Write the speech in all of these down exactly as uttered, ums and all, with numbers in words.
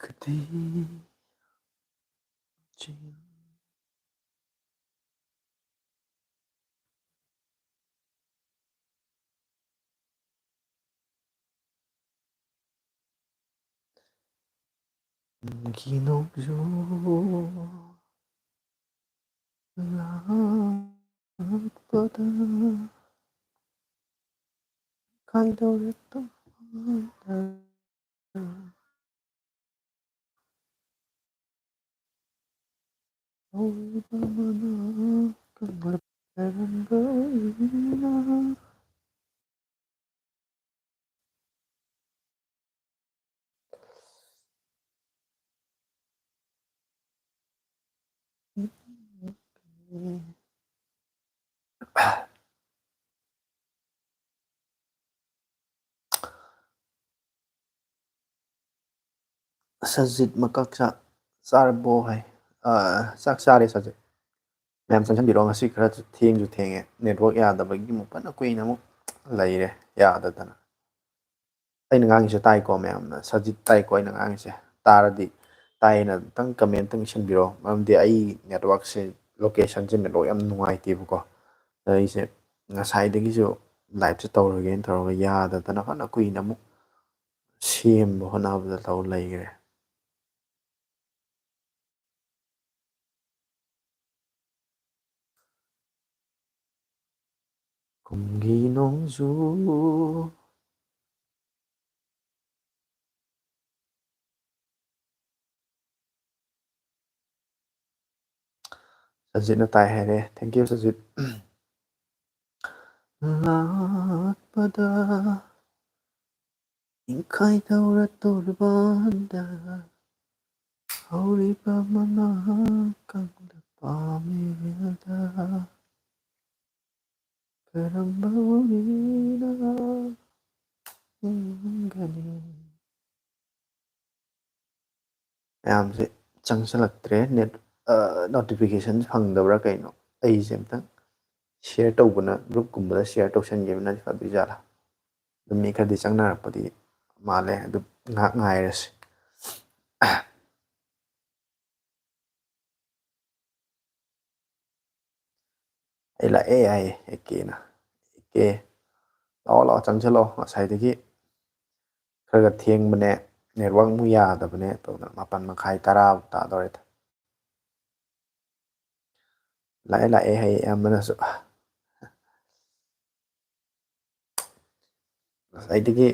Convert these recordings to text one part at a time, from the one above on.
ꯀꯗꯤ ꯆꯤꯡ ꯒꯤ ꯅꯣꯡꯖꯨ ꯂꯥꯛꯄꯗ ꯀꯩꯗꯧꯔꯦ ꯇꯨꯝꯕ? ꯍꯧꯔꯤꯕ ꯃꯅꯥ ꯀꯪꯂꯞ ꯂꯩꯔꯝꯕ ꯎꯏꯅ꯫ ꯁꯖꯤꯠ ꯃꯀꯛ ꯆꯥ-, ꯆꯥꯔꯕꯣ ꯍꯥꯏ꯫ ꯑꯥ, ꯆꯥꯛ ꯆꯥꯔꯦ ꯁꯖꯤꯠ꯫ ꯃꯌꯥꯝ ꯆꯪꯁꯤꯟꯕꯤꯔꯣ꯫ ꯉꯁꯤ ꯈꯔ ꯊꯦꯡꯁꯨ ꯊꯦꯡꯉꯦ, network ꯌꯥꯗꯕꯒꯤ ꯑꯃꯨꯛ ꯐꯅ ꯀꯨꯏꯅ ꯑꯃꯨꯛ ꯂꯩꯔꯦ ꯌꯥꯗꯗꯅ꯫ ꯑꯩꯅ ꯉꯥꯡꯉꯤꯁꯦ ꯇꯥꯏꯀꯣ ꯃꯌꯥꯝꯅ? ꯁꯖꯤꯠ ꯇꯥꯏꯀꯣ ꯑꯩꯅ ꯉꯥꯡꯉꯤꯁꯦ? ꯇꯥꯔꯗꯤ ꯇꯥꯏꯅ ꯑꯝꯇꯪ comment ꯑꯝꯇꯪ ꯏꯁꯤꯟꯕꯤꯔꯣ, ꯃꯔꯝꯗꯤ ꯑꯩ networkꯁꯦ, locationꯁꯦ network ꯌꯥꯝ ꯅꯨꯡꯉꯥꯏꯇꯦꯕꯀꯣ꯫ ꯑꯗ ꯑꯩꯁꯦ ꯉꯁꯥꯏꯗꯒꯤꯁꯨ liveꯁꯦ ꯇꯧꯔꯒꯦꯅ ꯇꯧꯔꯒ ꯌꯥꯗꯗꯅ ꯐꯅ ꯀꯨꯏꯅ ꯑꯃꯨꯛ ꯁꯦꯝꯕ ꯍꯣꯠꯅꯕꯗ ꯇꯧ ꯂꯩꯈ꯭ꯔꯦ꯫ ꯀꯨꯝꯒꯤ ꯅꯣꯡꯖꯨ꯫ ꯁꯖꯤꯠꯅ ꯇꯥꯏ ꯍꯥꯏꯔꯦ꯫ Thank you, Sajit. ꯂꯥꯛꯄꯗ ꯏꯪꯈꯥꯏ ꯇꯧꯔ ꯇꯣꯔꯕꯥꯟꯗ ꯍꯧꯔꯤꯕ ꯃꯅꯥ ꯀꯪꯂ ꯄꯥꯝꯃꯤꯗ ꯀꯔꯝꯕ ꯎꯔꯤꯅ ꯏꯪꯒꯅꯤ? ꯃꯌꯥꯝꯁꯦ ꯆꯪꯁꯤꯜꯂꯛꯇ꯭ꯔꯦ꯫ Net, ꯑ, notification ꯐꯪꯗꯕ꯭ꯔꯥ ꯀꯩꯅꯣ? ꯑꯩꯁꯦ ꯑꯝꯇꯪ share ꯇꯧꯕꯅ, groupꯀꯨꯝꯕꯗ share ꯇꯧꯁꯟꯈꯤꯕꯅꯗꯤ ꯐꯗꯣꯏ ꯖꯥꯠꯂꯥ? ꯑꯗꯨꯝ ꯃꯤ ꯈꯔꯗꯤ ꯆꯪꯅꯔꯛꯄꯗꯤ ꯃꯥꯜꯂꯦ꯫ ꯑꯗꯨ ꯉꯥꯏꯍꯥꯛ ꯉꯥꯏꯔꯁꯤ꯫ ꯑꯩ ꯂꯥꯛꯑꯦ ꯍꯥꯏꯌꯦ ꯑꯦ ꯀꯦꯅ꯫ ꯑꯦ ꯀꯦ, ꯂꯥꯛꯑꯣ ꯂꯥꯛꯑꯣ, ꯆꯪꯁꯤꯜꯂꯛꯑꯣ꯫ ꯉꯁꯥꯏꯗꯒꯤ ꯈꯔ ꯈꯔ ꯊꯦꯡꯕꯅꯦ, ꯅꯦꯠꯋꯥꯛ ꯑꯃꯨꯛ ꯌꯥꯗꯕꯅꯦ ꯇꯧꯗꯅ ꯃꯥꯄꯟ ꯃꯈꯥꯏ ꯇꯔꯥ ꯇꯥꯗꯧꯔꯦꯗ꯫ ꯂꯥꯛꯑꯦ ꯂꯥꯛꯑꯦ ꯍꯥꯏꯌꯦ ꯑꯌꯥꯝꯕꯅꯁꯨ꯫ ꯉꯁꯥꯏꯗꯒꯤ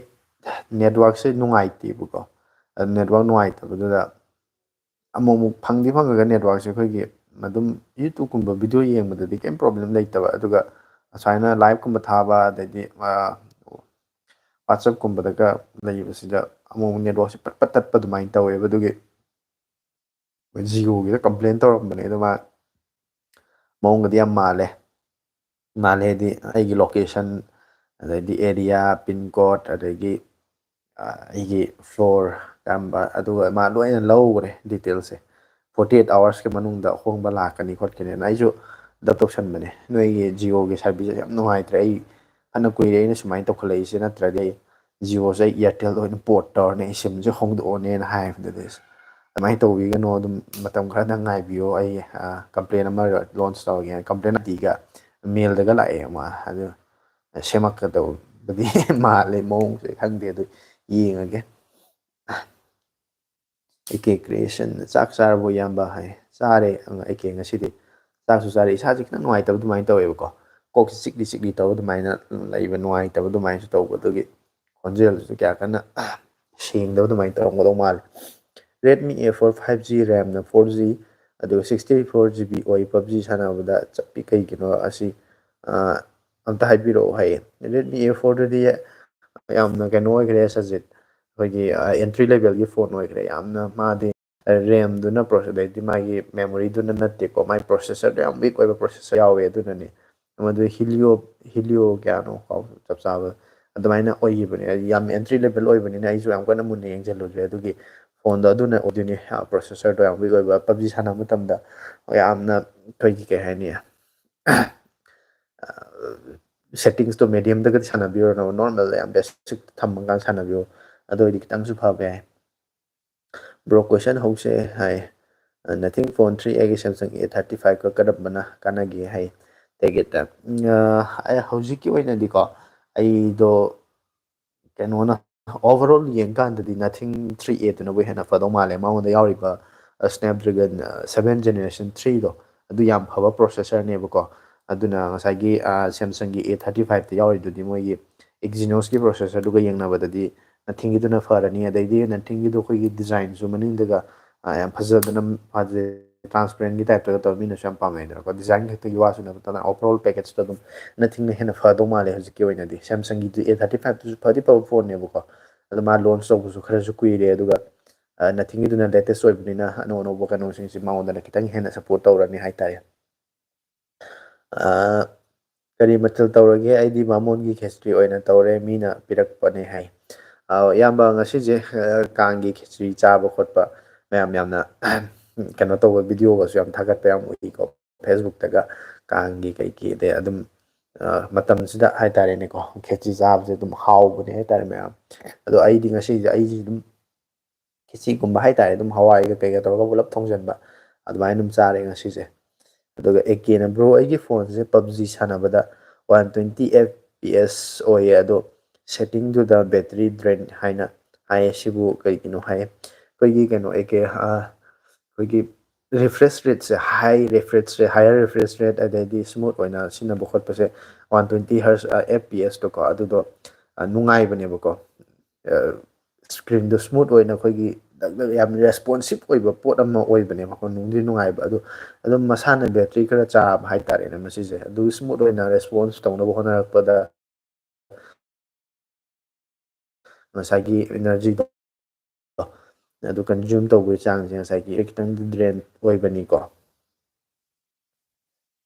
ꯅꯦꯠꯋꯥꯛꯁꯦ ꯅꯨꯡꯉꯥꯏꯇꯦꯕꯀꯣ꯫ ꯑꯗꯨ ꯅꯦꯠꯋꯥꯛ ꯅꯨꯡꯉꯥꯏꯇꯕꯗꯨꯗ ꯑꯃꯨꯛ ꯑꯃꯨꯛ ꯐꯪꯗꯤ ꯐꯪꯉꯒ ꯅꯦꯠꯋꯥꯛꯁꯦ ꯑꯩꯈꯣꯏꯒꯤ ꯑꯗꯨꯝ YouTubeꯀꯨꯝꯕ ꯚꯤꯗꯤꯑꯣ ꯌꯦꯡꯕꯗꯗꯤ ꯀꯩꯝ ꯄ꯭ꯔꯣꯕ꯭ꯂꯦꯝ ꯂꯩꯇꯕ, ꯑꯗꯨꯒ ꯑꯁꯨꯃꯥꯏꯅ ꯂꯥꯏꯞꯀꯨꯝꯕ ꯊꯥꯕ, ꯑꯗꯩꯗꯤ WhatsAppꯀꯨꯝꯕꯗꯒ ꯂꯩꯕꯁꯤꯗ ꯑꯃꯨꯛ ꯑꯃꯨꯛ ꯅꯦꯠꯋꯥꯛꯁꯦ ꯄꯠ ꯄꯠ ꯇꯠꯄ ꯑꯗꯨꯃꯥꯏꯅ ꯇꯧꯋꯦꯕ꯫ ꯑꯗꯨꯒꯤ ꯖꯤꯑꯣꯒꯤꯗ ꯀꯝꯄ꯭ꯂꯦꯟ ꯇꯧꯔꯝꯕꯅꯦ, ꯑꯗꯣ ꯃꯥ ꯃꯑꯣꯡꯒꯗꯤ ꯌꯥꯝ ꯃꯥꯜꯂꯦ꯫ ꯃꯥꯜꯂꯦ ꯍꯥꯏꯗꯤ ꯑꯩꯒꯤ ꯂꯣꯀꯦꯁꯟ, ꯑꯗꯩꯗꯤ ꯑꯦꯔꯤꯌꯥ, ꯄꯤꯟ ꯀꯣꯗ, ꯑꯗꯒꯤ ꯑ, ꯑꯩꯒꯤ ꯐ꯭ꯂꯣꯔ ꯀꯔꯝꯕ, ꯑꯗꯨꯒ ꯃꯥ ꯂꯣꯏꯅ ꯂꯧꯈ꯭ꯔꯦ ꯗꯤꯇꯦꯜꯁꯦ꯫ Forty eight hoursꯀꯤ ꯃꯅꯨꯡꯗ ꯑꯍꯣꯡꯕ ꯂꯥꯛꯀꯅꯤ ꯈꯣꯠꯀꯅꯤꯅ꯫ ꯑꯩꯁꯨ ꯗꯞ ꯇꯧꯁꯟꯕꯅꯦ, ꯅꯣꯏꯒꯤ ꯖꯤꯑꯣꯒꯤ ꯁꯥꯔꯚꯤꯁꯁꯦ ꯌꯥꯝ ꯅꯨꯡꯉꯥꯏꯇ꯭ꯔꯦ꯫ ꯑꯩ ꯐꯅ ꯀꯨꯏꯔꯦ ꯑꯩꯅ ꯁꯨꯃꯥꯏꯅ ꯇꯧꯈꯠꯂꯛꯏꯁꯦ, ꯅꯠꯇ꯭ꯔꯗꯤ ꯑꯩ ꯖꯤꯑꯣꯁꯦ ꯑꯩ ꯏꯌꯥꯔꯇꯦꯜ ꯑꯣꯏꯅ ꯄꯣꯔꯠ ꯇꯧꯔꯅꯤ, ꯑꯩ ꯁꯤꯝꯁꯦ ꯍꯣꯡꯗꯣꯛꯑꯅꯦꯅ ꯍꯥꯏꯕꯗꯨꯗꯤ꯫ ꯑꯗꯨꯃꯥꯏꯅ ꯇꯧꯕꯤꯒꯅꯣ, ꯑꯗꯨꯝ ꯃꯇꯝ ꯈꯔꯗꯪ ꯉꯥꯏꯕꯤꯌꯣ, ꯑꯩ ꯀꯝꯄ꯭ꯂꯦꯟ ꯑꯃ ꯂꯣꯟꯁ ꯇꯧꯔꯒꯦ꯫ ꯀꯝꯄ꯭ꯂꯦꯟ ꯑꯥꯏ ꯗꯤꯒ ꯃꯦꯜꯗꯒ ꯂꯥꯛꯑꯦ ꯑꯃ, ꯑꯗꯨ ꯁꯦꯝꯃꯛꯀꯗꯧꯕꯗꯤ ꯃꯥꯜꯂꯦ ꯃꯑꯣꯡꯁꯦ, ꯈꯪꯗꯦ, ꯑꯗꯨ ꯌꯦꯡꯉꯒꯦ꯫ ꯑꯦ ꯀꯦ ꯀ꯭ꯔꯤꯌꯦꯁꯟ, "ꯆꯥꯛ ꯆꯥꯔꯕꯣ ꯏꯌꯥꯝꯕ?" ꯍꯥꯏ꯫ "ꯆꯥꯔꯦ ꯑꯩ ꯀꯦ ꯉꯁꯤꯗꯤ꯫ ꯆꯥꯛꯁꯨ ꯆꯥꯔꯦ, ꯏꯁꯥꯁꯦ ꯈꯤꯇꯪ ꯅꯨꯡꯉꯥꯏꯇꯕ ꯑꯗꯨꯃꯥꯏꯅ ꯇꯧꯋꯦꯕꯀꯣ, ꯀꯣꯛꯁꯦ ꯆꯤꯛꯂꯤ ꯆꯤꯛꯂꯤ ꯇꯧꯕ ꯑꯗꯨꯃꯥꯏꯅ ꯂꯩꯕ, ꯅꯨꯡꯉꯥꯏꯇꯕ ꯑꯗꯨꯃꯥꯏꯅꯁꯨ ꯇꯧꯕ, ꯑꯗꯨꯒꯤ ꯈꯣꯟꯖꯦꯜꯗꯨꯁꯨ ꯀꯌꯥ ꯀꯟꯅ ꯁꯦꯡꯗꯕ ꯑꯗꯨꯃꯥꯏꯅ ꯇꯧꯔꯝꯒꯗꯧ ꯃꯥꯜꯂꯦ꯫ Redmi A four five G, RAM-ꯅ four G, ꯑꯗꯨꯒ sixty four G B ꯑꯣꯏ꯫ ꯄꯞꯖꯤ ꯁꯥꯟꯅꯕꯗ ꯆꯞꯄꯤ ꯀꯩꯒꯤꯅꯣ ꯑꯁꯤ, ꯑ, ꯑꯝꯇ ꯍꯥꯏꯕꯤꯔꯛꯑꯣ ꯍꯥꯏꯌꯦ꯫ Redmi A fourꯗꯨꯗꯤ ꯌꯥꯝꯅ ꯀꯩꯅꯣ ꯑꯣꯏꯈ꯭ꯔꯦ ꯁꯖꯤꯠ, ꯑꯩꯈꯣꯏꯒꯤ, ꯑ, entry levelꯒꯤ phone ꯑꯣꯏꯈ꯭ꯔꯦ꯫ ꯌꯥꯝꯅ ꯃꯥꯗꯤ RAMꯗꯨꯅ ꯄ꯭ꯔꯣ-, ꯑꯗꯩꯗꯤ ꯃꯥꯒꯤ memoryꯗꯨꯅ ꯅꯠꯇꯦꯀꯣ, ꯃꯥꯒꯤ processorꯗꯣ ꯌꯥꯝ weak ꯑꯣꯏꯕ processor ꯌꯥꯎꯋꯦ꯫ ꯑꯗꯨꯅꯅꯦ ꯃꯗꯨ Helio, Helio ꯀꯌꯥꯅꯣ ꯀꯥꯎ-, ꯆꯞ ꯆꯥꯕ ꯑꯗꯨꯃꯥꯏꯅ ꯑꯣꯏꯈꯤꯕꯅꯦ꯫ ꯌꯥꯝ entry level ꯑꯣꯏꯕꯅꯤꯅ ꯑꯩꯁꯨ ꯌꯥꯝ ꯀꯟꯅ ꯃꯨꯟꯅ ꯌꯦꯡꯁꯤꯜꯂꯨꯗ꯭ꯔꯦ꯫ ꯑꯗꯨꯒꯤ phoneꯗꯣ ꯑꯗꯨꯅ ꯑꯣꯏꯗꯣꯏꯅꯦ, ꯑ, processorꯗꯣ ꯌꯥꯝ weak ꯑꯣꯏꯕ꯫ ꯄꯞꯖꯤ ꯁꯥꯟꯅꯕ ꯃꯇꯝꯗ ꯌꯥꯝꯅ ꯑꯩꯈꯣꯏꯒꯤ ꯀꯩ ꯍꯥꯏꯅꯤ, ꯑ, settingsꯇꯣ mediumꯗꯒꯗꯤ ꯁꯥꯟꯅꯕꯤꯔꯨꯔꯅꯨ, normalꯗ ꯌꯥꯝ basic ꯊꯝꯃꯀꯥꯟꯗ ꯁꯥꯟꯅꯕꯤꯌꯨ, ꯑꯗꯨ ꯑꯣꯏꯔꯗꯤ ꯈꯤꯇꯪꯁꯨ ꯐꯕ ꯌꯥꯏ꯫ Bro, question ꯍꯧꯁꯦ ꯍꯥꯏ꯫ Nothing phone three A ꯒꯤ Samsung A thirty five ꯀ ꯀꯔꯝꯕꯅ ꯀꯥꯟꯅꯒꯦ ꯍꯥꯏ꯫ Take it time. ꯎꯝ, ꯑ, ꯑꯩ ꯍꯧꯖꯤꯛꯀꯤ ꯑꯣꯏꯅꯗꯤꯀꯣ, ꯑꯩꯗꯣ ꯀꯩꯅꯣꯅ, overall ꯌꯦꯡꯀꯥꯟꯗꯗꯤ Nothing three A ꯗꯨꯅꯕꯨ ꯍꯦꯟꯅ ꯐꯗꯧ ꯃꯥꯜꯂꯦ꯫ ꯃꯉꯣꯟꯗ ꯌꯥꯎꯔꯤꯕ, ꯑ, Snapdragon, ꯑ, seven generation three ꯗꯣ, ꯑꯗꯨ ꯌꯥꯝ ꯐꯕ processor ꯅꯦꯕꯀꯣ꯫ ꯑꯗꯨꯅ ꯉꯁꯥꯏꯒꯤ, ꯑ, Samsung ꯒꯤ A thirty five ꯇ ꯌꯥꯎꯔꯤꯗꯨꯗꯤ ꯃꯣꯏꯒꯤ Exynos ꯀꯤ processor ꯗꯨꯒ ꯌꯦꯡꯅꯕꯗꯗꯤ Nothing ꯒꯤꯗꯨꯅ ꯐꯔꯅꯤ꯫ ꯑꯗꯩꯗꯤ Nothing ꯒꯤꯗꯣ ꯑꯩꯈꯣꯏꯒꯤ design ꯁꯨ ꯃꯅꯤꯡꯗꯒ, ꯑ, ꯌꯥꯝ ꯐꯖꯗꯅ, ꯐꯖꯩ, transparent ꯀꯤ type ꯇꯒ ꯇꯧꯔ ꯃꯤꯅꯁꯨ ꯌꯥꯝ ꯄꯥꯝꯅꯩꯗꯅꯀꯣ꯫ Design ꯈꯛꯇꯒꯤ ꯋꯥꯁꯨ ꯅꯠꯇꯅ overall package ꯇ ꯑꯗꯨꯝ Nothing ꯅ ꯍꯦꯟꯅ ꯐꯗꯧ ꯃꯥꯜꯂꯦ ꯍꯧꯖꯤꯛꯀꯤ ꯑꯣꯏꯅꯗꯤ꯫ Samsung ꯒꯤꯗꯨ A thirty five ꯇꯨꯁꯨ ꯐꯗꯤ ꯐꯕ phone ꯅꯦꯕꯀꯣ, ꯑꯗꯣ ꯃꯥ launch ꯇꯧꯕꯁꯨ ꯈꯔꯁꯨ ꯀꯨꯏꯔꯦ, ꯑꯗꯨꯒ, ꯑ, Nothing ꯒꯤꯗꯨꯅ latest ꯑꯣꯏꯕꯅꯤꯅ ꯑꯅꯧ ꯑꯅꯧꯕ ꯀꯩꯅꯣꯁꯤꯡꯁꯤ ꯃꯉꯣꯟꯗꯅ ꯈꯤꯇꯪ ꯍꯦꯟꯅ support ꯇꯧꯔꯅꯤ ꯍꯥꯏꯇꯥꯔꯦ꯫ ꯑ, ꯀꯔꯤ ꯃꯊꯦꯜ ꯇꯧꯔꯒꯦ? ꯑꯩꯗꯤ ꯕꯥꯃꯣꯟꯒꯤ ꯈꯦꯆ꯭ꯔꯤ ꯑꯣꯏꯅ ꯇꯧꯔꯦ, ꯃꯤꯅ ꯄꯤꯔꯛꯄꯅꯦ ꯍꯥꯏ꯫ ꯑ, ꯏꯌꯥꯝꯕ, ꯉꯁꯤꯁꯦ, ꯑ, ꯀꯥꯡꯒꯤ ꯈꯦꯆ꯭ꯔꯤ ꯆꯥꯕ ꯈꯣꯠꯄ ꯃꯌꯥꯝ ꯌꯥꯝꯅ, ꯀꯩꯅꯣ ꯇꯧꯕ video ꯒꯁꯨ ꯌꯥꯝ ꯊꯥꯒꯠꯄ ꯌꯥꯝ ꯎꯏꯀꯣ, Facebook ꯇꯒ, ꯀꯥꯡꯒꯤ ꯀꯩꯒꯤ꯫ ꯑꯗꯩ ꯑꯗꯨꯝ, ꯑ, ꯃꯇꯝꯁꯤꯗ ꯍꯥꯏꯇꯥꯔꯦꯅꯦꯀꯣ, ꯈꯦꯆ꯭ꯔꯤ ꯆꯥꯕꯁꯦ ꯑꯗꯨꯝ ꯍꯥꯎꯕꯅꯦ ꯍꯥꯏꯇꯥꯔꯦ ꯃꯌꯥꯝ꯫ ꯑꯗꯣ ꯑꯩꯗꯤ ꯉꯁꯤꯁꯦ, ꯑꯩꯁꯦ ꯑꯗꯨꯝ ꯈꯦꯆꯤꯒꯨꯝꯕ ꯍꯥꯏꯇꯥꯔꯦ, ꯑꯗꯨꯝ ꯍꯋꯥꯏꯒ ꯀꯩꯒ ꯇꯧꯔꯒ ꯄꯨꯂꯞ ꯊꯣꯡꯖꯟꯕ, ꯑꯗꯨꯃꯥꯏꯅ ꯑꯗꯨꯝ ꯆꯥꯔꯦ ꯉꯁꯤꯁꯦ꯫ ꯑꯗꯨꯒ A K ꯅ, "Bro, ꯑꯩꯒꯤ phone ꯁꯦ PUBG ꯁꯥꯟꯅꯕꯗ one twenty F P S ꯑꯣꯏꯌꯦ, ꯑꯗꯣ setting ꯗꯨꯗ battery drain ꯍꯥꯏꯅ ꯍꯥꯏꯌꯦ, ꯁꯤꯕꯨ ꯀꯩꯒꯤꯅꯣ?" ꯍꯥꯏꯌꯦ꯫ ꯑꯩꯈꯣꯏꯒꯤ ꯀꯩꯅꯣ, A K, ꯑ, ꯑꯩꯈꯣꯏꯒꯤ refresh rate ꯁꯦ, high refresh rate, higher refresh rate, ꯑꯗꯩꯗꯤ smooth ꯑꯣꯏꯅ ꯁꯤꯖꯤꯟꯅꯕ ꯈꯣꯠꯄꯁꯦ, one twenty hertz, ꯑ, F P S ꯇꯣꯀꯣ, ꯑꯗꯨꯗꯣ, ꯑ, ꯅꯨꯡꯉꯥꯏꯕꯅꯦꯕꯀꯣ꯫ ꯑ, screen ꯗꯣ smooth ꯑꯣꯏꯅ ꯑꯩꯈꯣꯏꯒꯤ ꯗꯛ ꯗꯛ ꯌꯥꯝ responsive ꯑꯣꯏꯕ ꯄꯣꯠ ꯑꯃ ꯑꯣꯏꯕꯅꯦꯕꯀꯣ, ꯅꯨꯡꯗꯤ ꯅꯨꯡꯉꯥꯏꯕ꯫ ꯑꯗꯣ ꯑꯗꯨꯝ ꯃꯁꯥꯅ battery ꯈꯔ ꯆꯥꯕ ꯍꯥꯏꯇꯥꯔꯦꯅꯦ ꯃꯁꯤꯁꯦ꯫ ꯑꯗꯨ smooth ꯑꯣꯏꯅ response ꯇꯧꯅꯕ ꯍꯣꯠꯅꯔꯛꯄꯗ ꯉꯁꯥꯏꯒꯤ energy ꯗꯣ ꯑꯗꯨ consume ꯇꯧꯕꯒꯤ ꯆꯥꯡꯁꯦ ꯉꯁꯥꯏꯒꯤ ꯈꯤꯇꯪꯗꯤ drain ꯑꯣꯏꯕꯅꯤꯀꯣ꯫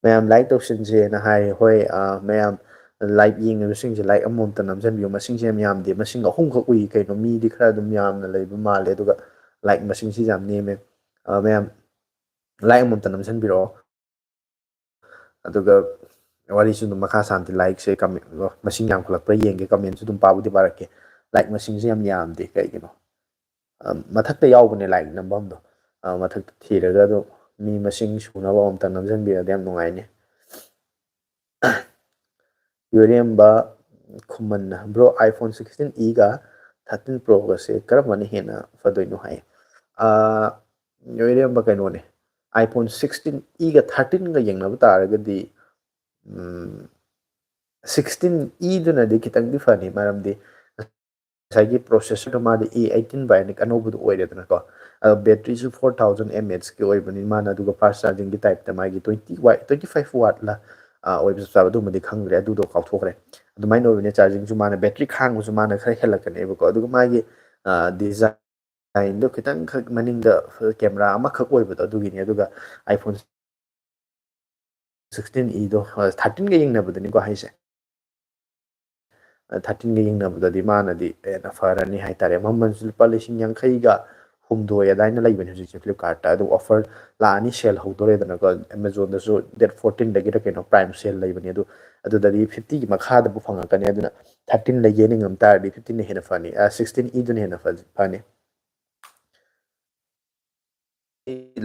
ꯃꯌꯥꯝ like ꯇꯧꯁꯤꯟꯁꯦꯅ ꯍꯥꯏ꯫ ꯍꯣꯏ, ꯑ, ꯃꯌꯥꯝ live ꯌꯦꯡꯉꯤꯕꯁꯤꯡꯁꯦ like ꯑꯃꯃꯝꯇ ꯅꯝꯁꯤꯟꯕꯤꯌꯨ꯫ ꯃꯁꯤꯡꯁꯦ ꯌꯥꯝ ꯌꯥꯝꯗꯦ, ꯃꯁꯤꯡ ꯑꯍꯨꯝꯈꯛ ꯎꯏ ꯀꯩꯅꯣ, ꯃꯤꯗꯤ ꯈꯔ ꯑꯗꯨꯝ ꯌꯥꯝꯅ ꯂꯩꯕ ꯃꯥꯜꯂꯦ, ꯑꯗꯨꯒ like ꯃꯁꯤꯡꯁꯤ ꯌꯥꯝ ꯅꯦꯝꯃꯦ꯫ ꯑ, ꯃꯌꯥꯝ like ꯑꯃꯃꯝꯇ ꯅꯝꯁꯤꯟꯕꯤꯔꯛꯑꯣ꯫ ꯑꯗꯨꯒ ꯋꯥꯔꯤꯁꯨ ꯑꯗꯨꯝ ꯃꯈꯥ ꯁꯥꯟꯅꯗꯦ꯫ Like ꯁꯦ comment, ꯃꯁꯤꯡ ꯌꯥꯝꯈꯠꯂꯛꯄ꯭ꯔꯥ ꯌꯦꯡꯒꯦ, comment ꯁꯨ ꯑꯗꯨꯝ ꯄꯥꯕꯨꯗꯤ ꯄꯥꯔꯛꯀꯦ꯫ Like ꯃꯁꯤꯡꯁꯦ ꯌꯥꯝ ꯌꯥꯝꯗꯦ ꯀꯩꯒꯤꯅꯣ? ꯃꯊꯛꯇ ꯌꯥꯎꯕꯅꯦ ꯂꯥꯏꯛ ꯅꯝꯐꯝꯗꯣ꯫ ꯃꯊꯛꯇ ꯊꯤꯔꯒ ꯑꯗꯨꯝ ꯃꯤ ꯃꯁꯤꯡ ꯁꯨꯅꯕ ꯑꯃꯇꯪ ꯅꯝꯁꯤꯟꯕꯤꯔꯗꯤ ꯌꯥꯝ ꯅꯨꯡꯉꯥꯏꯅꯤ꯫ ꯌꯣꯏꯔꯦꯝꯕ ꯈꯨꯃꯟꯅ, "Bro, iPhone sixteen E ꯒ thirteen Pro ꯒꯁꯦ ꯀꯔꯝꯕꯅ ꯍꯦꯟꯅ ꯐꯗꯣꯏꯅꯣ?" ꯍꯥꯏ꯫ ꯌꯣꯏꯔꯦꯝꯕ, ꯀꯩꯅꯣꯅꯦ, iPhone sixteen E ꯒ thirteen ꯒ ꯌꯦꯡꯅꯕ ꯇꯥꯔꯒꯗꯤ, ꯁꯤꯛꯁꯇꯤꯟ ꯏꯗꯨꯅꯗꯤ ꯈꯤꯇꯪꯗꯤ ꯐꯅꯤ, ꯃꯔꯝꯗꯤ ꯉꯁꯥꯏꯒꯤ processor ꯗꯣ ꯃꯥꯗꯤ A eighteen Bionic ꯑꯅꯧꯕꯗꯣ ꯑꯣꯏꯔꯦꯗꯅꯀꯣ꯫ ꯑꯗꯣ battery ꯁꯨ four thousand mAh ꯀꯤ ꯑꯣꯏꯕꯅꯤ ꯃꯥꯅ, ꯑꯗꯨꯒ fast charging ꯒꯤ type ꯇ ꯃꯥꯒꯤ twenty watt, twenty five watt ꯂ ꯑꯣꯏꯕ ꯆꯞ ꯆꯥꯕ ꯑꯗꯨꯃꯗꯤ ꯈꯪꯗ꯭ꯔꯦ, ꯑꯗꯨꯗꯣ ꯀꯥꯎꯊꯣꯛꯈ꯭ꯔꯦ꯫ ꯑꯗꯨꯃꯥꯏꯅ ꯑꯣꯏꯕꯅꯦ, charging ꯁꯨ ꯃꯥꯅ, battery ꯈꯥꯡꯕꯁꯨ ꯃꯥꯅ ꯈꯔ ꯍꯦꯜꯂꯛꯀꯅꯦꯕꯀꯣ꯫ ꯑꯗꯨꯒ ꯃꯥꯒꯤ design ꯗꯣ ꯈꯤꯇꯪꯈꯛ ꯃꯅꯤꯡꯗ camera ꯑꯃꯈꯛ ꯑꯣꯏꯕꯗꯣ ꯑꯗꯨꯒꯤꯅꯤ꯫ ꯑꯗꯨꯒ iPhone sixteen E ꯗꯣ thirteen ꯒ ꯌꯦꯡꯅꯕꯗꯅꯤꯀꯣ ꯍꯥꯏꯁꯦ꯫ Thirteen ꯒ ꯌꯦꯡꯅꯕꯗꯗꯤ ꯃꯥꯅꯗꯤ ꯍꯦꯟꯅ ꯐꯔꯅꯤ ꯍꯥꯏꯇꯥꯔꯦ꯫ ꯃꯃꯜꯁꯨ ꯂꯨꯄꯥ ꯂꯤꯁꯤꯡ ꯌꯥꯡꯈꯩꯒ ꯍꯨꯝꯗꯣꯏ ꯑꯗꯨꯃꯥꯏꯅ ꯂꯩꯕꯅꯦ ꯍꯧꯖꯤꯛꯁꯦ Flipkart ꯇ꯫ ꯑꯗꯨ offer ꯂꯥꯛꯑꯅꯤ, sale ꯍꯧꯗꯣꯔꯦꯗꯅꯀꯣ꯫ Amazon ꯗꯁꯨ date fourteen ꯗꯒꯤꯔ ꯀꯩꯅꯣ Prime sale ꯂꯩꯕꯅꯦ꯫ ꯑꯗꯨ ꯑꯗꯨꯗꯗꯤ fifty ꯒꯤ ꯃꯈꯥꯗꯕꯨ ꯐꯪꯉꯛꯀꯅꯤ꯫ ꯑꯗꯨꯅ thirteen ꯂꯩꯒꯦ ꯅꯤꯡꯉꯝ ꯇꯥꯔꯗꯤ fifteen ꯅ ꯍꯦꯟꯅ ꯐꯅꯤ, ꯑ, sixteen E ꯗꯨꯅ ꯍꯦꯟꯅ ꯐ-, ꯐꯅꯤ꯫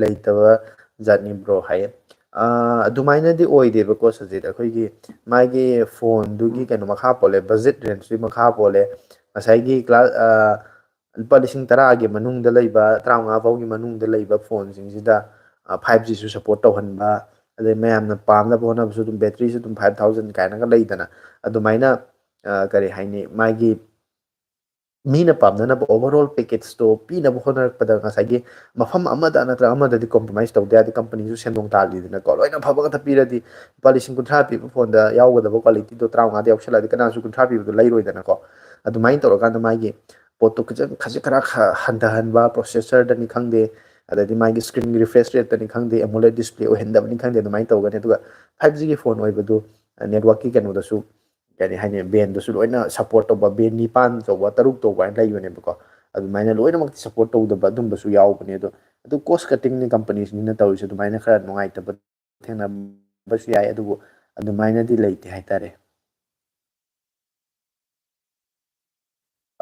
ꯂꯩꯇꯕ ꯖꯥꯠꯅꯤ bro ꯍꯥꯏꯌꯦ꯫ ꯑ, ꯑꯗꯨꯃꯥꯏꯅꯗꯤ ꯑꯣꯏꯗꯦꯕꯀꯣ ꯁꯖꯤꯠ, ꯑꯩꯈꯣꯏꯒꯤ ꯃꯥꯒꯤ phone ꯗꯨꯒꯤ ꯀꯩꯅꯣ ꯃꯈꯥ ꯄꯣꯜꯂꯦ, budget range ꯇꯨꯒꯤ ꯃꯈꯥ ꯄꯣꯜꯂꯦ꯫ ꯉꯁꯥꯏꯒꯤ class, ꯑ, ꯂꯨꯄꯥ ꯂꯤꯁꯤꯡ ꯇꯔꯥꯒꯤ ꯃꯅꯨꯡꯗ ꯂꯩꯕ, ꯇꯔꯥꯃꯉꯥ ꯐꯥꯎꯒꯤ ꯃꯅꯨꯡꯗ ꯂꯩꯕ phone ꯁꯤꯡꯁꯤꯗ, ꯑ, five G ꯁꯨ support ꯇꯧꯍꯟꯕ, ꯑꯗꯩ ꯃꯌꯥꯝꯅ ꯄꯥꯝꯅꯕ ꯍꯣꯠꯅꯕꯁꯨ ꯑꯗꯨꯝ battery ꯁꯨ ꯑꯗꯨꯝ five thousand ꯀꯥꯏꯅꯒ ꯂꯩꯗꯅ, ꯑꯗꯨꯃꯥꯏꯅ, ꯑ, ꯀꯔꯤ ꯍꯥꯏꯅꯤ, ꯃꯥꯒꯤ ꯃꯤꯅ ꯄꯥꯝꯅꯅꯕ overall package ꯇꯣ ꯄꯤꯅꯕ ꯍꯣꯠꯅꯔꯛꯄꯗ ꯉꯁꯥꯏꯒꯤ ꯃꯐꯝ ꯑꯃꯗ ꯅꯠꯇ꯭ꯔꯒ ꯑꯃꯗꯗꯤ compromise ꯇꯧꯗ ꯌꯥꯗꯦ, company ꯁꯨ ꯁꯦꯟꯗꯣꯡ ꯇꯥꯜꯂꯤꯗꯅꯀꯣ꯫ ꯂꯣꯏꯅ ꯑꯐꯕ ꯉꯥꯛꯇ ꯄꯤꯔꯗꯤ ꯂꯨꯄꯥ ꯂꯤꯁꯤꯡ ꯀꯨꯟꯊ꯭ꯔꯥ ꯄꯤꯕ phone ꯗ ꯌꯥꯎꯒꯗꯕ quality ꯗꯣ ꯇꯔꯥꯃꯉꯥꯗ ꯌꯥꯎꯁꯜꯂꯛꯑꯗꯤ ꯀꯅꯥꯁꯨ ꯀꯨꯟꯊ꯭ꯔꯥ ꯄꯤꯕꯗꯣ ꯂꯩꯔꯣꯏꯗꯅꯀꯣ꯫ ꯑꯗꯨꯃꯥꯏꯅ ꯇꯧꯔꯀꯥꯟꯗ ꯃꯥꯒꯤ ꯄꯣꯠꯇꯣ ꯈꯤꯇꯪ, ꯈꯖꯤꯛ ꯈꯔ ꯈ-, ꯍꯟꯊꯍꯟꯕ, processor ꯗꯅꯤ ꯈꯪꯗꯦ, ꯑꯗꯩꯗꯤ ꯃꯥꯒꯤ screen refresh rate ꯇꯅꯤ ꯈꯪꯗꯦ, AMOLED display ꯑꯣꯏꯍꯟꯗꯕꯅꯤ ꯈꯪꯗꯦ, ꯑꯗꯨꯃꯥꯏꯅ ꯇꯧꯒꯅꯤ꯫ ꯑꯗꯨꯒ five G ꯒꯤ phone ꯑꯣꯏꯕꯗꯨ network ꯀꯤ ꯀꯩꯅꯣꯗꯁꯨ ꯀꯔꯤ ꯍꯥꯏꯅꯤ, band ꯗꯨꯁꯨ ꯂꯣꯏꯅ support ꯇꯧꯕ, band ꯅꯤꯄꯥꯟ ꯇꯧꯕ, ꯇꯔꯨꯛ ꯇꯧꯕ ꯍꯥꯏꯅ ꯂꯩꯕꯅꯦꯕꯀꯣ꯫ ꯑꯗꯨꯃꯥꯏꯅ ꯂꯣꯏꯅꯃꯛꯇꯤ support ꯇꯧꯗꯕ ꯑꯗꯨꯝꯕꯁꯨ ꯌꯥꯎꯕꯅꯦ꯫ ꯑꯗꯣ ꯑꯗꯨ cost cutting ꯅꯤ company ꯁꯤꯡꯁꯤꯅ ꯇꯧꯔꯤꯁꯦ, ꯑꯗꯨꯃꯥꯏꯅ ꯈꯔ ꯅꯨꯡꯉꯥꯏꯇꯕ ꯊꯦꯡꯅꯕꯁꯨ ꯌꯥꯏ, ꯑꯗꯨꯕꯨ ꯑꯗꯨꯃꯥꯏꯅꯗꯤ ꯂꯩꯇꯦ ꯍꯥꯏꯇꯥꯔꯦ꯫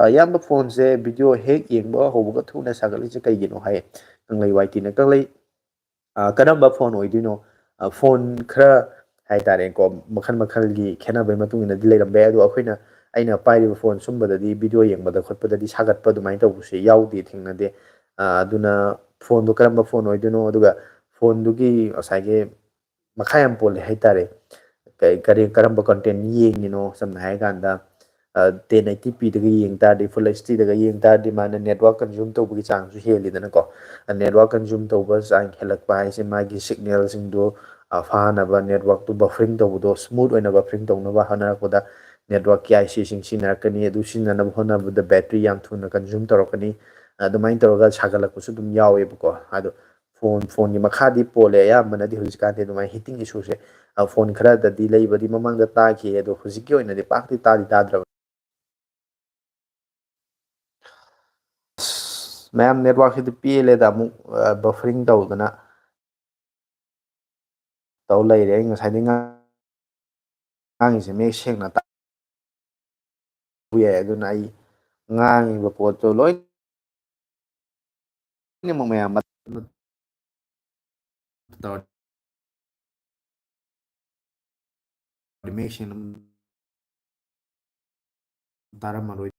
ꯑ, ꯏꯌꯥꯝꯕ, ꯐꯣꯟꯁꯦ ꯚꯤꯗꯤꯑꯣ ꯍꯦꯛ ꯌꯦꯡꯕ ꯍꯧꯕꯒ ꯊꯨꯅ ꯁꯥꯒꯠꯂꯤꯁꯦ ꯀꯩꯒꯤꯅꯣ ꯍꯥꯏꯌꯦ꯫ ꯀꯪꯂꯩ ꯋꯥꯏ ꯇꯤꯅ꯫ ꯀꯪꯂꯩ, ꯑ, ꯀꯔꯝꯕ ꯐꯣꯟ ꯑꯣꯏꯗꯣꯏꯅꯣ? ꯑ, ꯐꯣꯟ ꯈꯔ ꯍꯥꯏꯇꯥꯔꯦꯀꯣ, ꯃꯈꯜ ꯃꯈꯜꯒꯤ ꯈꯦꯠꯅꯕꯒꯤ ꯃꯇꯨꯡ ꯏꯟꯅꯗꯤ ꯂꯩꯔꯝꯕ ꯌꯥꯏ꯫ ꯑꯗꯣ ꯑꯩꯈꯣꯏꯅ, ꯑꯩꯅ ꯄꯥꯏꯔꯤꯕ ꯐꯣꯟ ꯁꯨꯝꯕꯗꯗꯤ ꯚꯤꯗꯤꯑꯣ ꯌꯦꯡꯕꯗ ꯈꯣꯠꯄꯗꯗꯤ ꯁꯥꯒꯠꯄ ꯑꯗꯨꯃꯥꯏꯅ ꯇꯧꯕꯁꯦ ꯌꯥꯎꯗꯦ, ꯊꯦꯡꯅꯗꯦ꯫ ꯑ, ꯑꯗꯨꯅ ꯐꯣꯟꯗꯣ ꯀꯔꯝꯕ ꯐꯣꯟ ꯑꯣꯏꯗꯣꯏꯅꯣ, ꯑꯗꯨꯒ ꯐꯣꯟꯗꯨꯒꯤ ꯉꯁꯥꯏꯒꯤ ꯃꯈꯥ ꯌꯥꯝ ꯄꯣꯜꯂꯦ ꯍꯥꯏꯇꯥꯔꯦ꯫ ꯀꯩ-, ꯀꯔꯤ, ꯀꯔꯝꯕ content ꯌꯦꯡꯉꯤꯅꯣ? ꯁꯝꯅ ꯍꯥꯏꯔꯀꯥꯟꯗ, ꯑ, ten eighty p ꯗꯒ ꯌꯦꯡ ꯇꯥꯔꯗꯤ, Full H D ꯗꯒ ꯌꯦꯡ ꯇꯥꯔꯗꯤ, ꯃꯥꯅ network consume ꯇꯧꯕꯒꯤ ꯆꯥꯡꯁꯨ ꯍꯦꯜꯂꯤꯗꯅꯀꯣ꯫ ꯑ, network consume ꯇꯧꯕ ꯆꯥꯡ ꯍꯦꯜꯂꯛꯄ ꯍꯥꯏꯁꯦ ꯃꯥꯒꯤ signal ꯁꯤꯡꯗꯣ, ꯑ, ꯐꯥꯅꯕ network ꯇꯨ buffering ꯇꯧꯕꯗꯣ, smooth ꯑꯣꯏꯅ buffering ꯇꯧꯅꯕ ꯍꯣꯠꯅꯔꯛꯄꯗ network ꯀꯤ I C ꯁꯤꯡ ꯁꯤꯖꯤꯟꯅꯔꯛꯀꯅꯤ꯫ ꯑꯗꯨ ꯁꯤꯖꯤꯟꯅꯅꯕ ꯍꯣꯠꯅꯕꯗ battery ꯌꯥꯝ ꯊꯨꯅ consume ꯇꯧꯔꯛꯀꯅꯤ꯫ ꯑꯗꯨꯃꯥꯏꯅ ꯇꯧꯔꯒ ꯁꯥꯒꯠꯂꯛꯄꯁꯨ ꯑꯗꯨꯝ ꯌꯥꯎꯋꯦꯕꯀꯣ꯫ ꯑꯗꯣ ꯐꯣꯟ, ꯐꯣꯟꯒꯤ ꯃꯈꯥꯗꯤ ꯄꯣꯜꯂꯦ꯫ ꯑꯌꯥꯝꯕꯅꯗꯤ ꯍꯧꯖꯤꯛꯀꯥꯟꯗꯤ ꯑꯗꯨꯃꯥꯏꯅ heating issue ꯁꯦ, ꯑ, ꯐꯣꯟ ꯈꯔꯗꯗꯤ ꯂꯩꯕꯗꯤ ꯃꯃꯥꯡꯗ ꯇꯥꯈꯤ, ꯑꯗꯣ ꯍꯧꯖꯤꯛꯀꯤ ꯑꯣꯏꯅꯗꯤ ꯄꯥꯛꯇꯤ ꯇꯥꯗꯤ ꯇꯥꯗ꯭ꯔꯕꯅꯤ꯫ ꯑꯁ, ꯃꯌꯥꯝ, network ꯁꯤꯗꯤ ꯄꯦꯜꯂꯦꯗ, ꯑꯃꯨꯛ, ꯑ, buffering ꯇꯧꯗꯅ ꯇꯧ ꯂꯩꯔꯦ꯫ ꯑꯩ ꯉꯁꯥꯏꯗꯩ ꯉꯥ-, ꯉꯥꯡꯉꯤꯁꯦ ꯃꯌꯦꯛ ꯁꯦꯡꯅ ꯇꯥ-, ꯌꯥꯏ꯫ ꯑꯗꯨꯅ ꯑꯩ ꯉꯥꯡꯉꯤꯕ ꯄꯣꯠꯇꯣ ꯂꯣꯏ-, ꯂꯣꯏꯅꯃꯛ ꯃꯌꯥꯝ ꯇꯧꯔꯗꯤ ꯃꯌꯦꯛ ꯁꯦꯡꯅ ꯇꯥꯔꯝꯃꯔꯣꯏ꯫